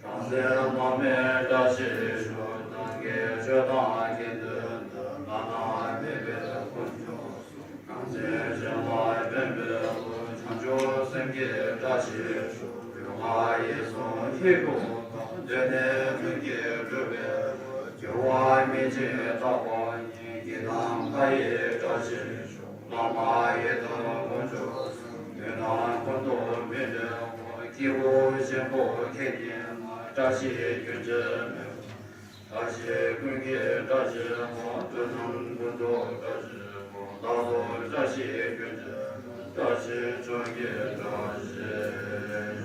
རང་སེམས་མ་མེད་བཀྲ་ཤིས་ཤོག། བདག་གིས་ཆོས་དང་དགེ་འདུན་དུ། བླ་ན་མེད་པའི་དཀོན་མཆོག་གསུམ། རང་སེམས་གཞན་ལ་ཕན་པའི་བློ། བྱང་ཆུབ་སེམས་བསྐྱེད་བཀྲ་ཤིས་ཤོག། ཡུལ་ལྔ་ཡིད་གསུམ་ལྷའི་གོ་འཕང་། གདོད་ནས་ལྷུན་གྱིས་གྲུབ་པའི་བློ། རྒྱལ་བ་མི་མཇེད་རྟག་པ་ཉིད། དགེ་རྣམས་མཐའ་ཡས་བཀྲ་ཤིས་ཤོག། བླ་མ་ཡི་དམ་དཀོན་མཆོག་གསུམ། མི་སྣང་ཀུན་ཏུ་མི་འབྲལ་བ། སྐྱེས་བུ་ཆེན་པོ་མཁྱེན་ཉིད་ལ། བཀྲ་ཤིས་རྒྱུན་ཆད་མེད་པ། བཀྲ་ཤིས་ཀུན་གྱི་བཀྲ་ཤིས་པ། འགྲོ་རྣམས་ཀུན་ཏུ་བཀྲ་ཤིས་པ། བདག་སོགས་བཀྲ་ཤིས་རྒྱུན་ཆད་པ། བཀྲ་ཤིས་མཆོག་གི་བཀྲ་ཤིས།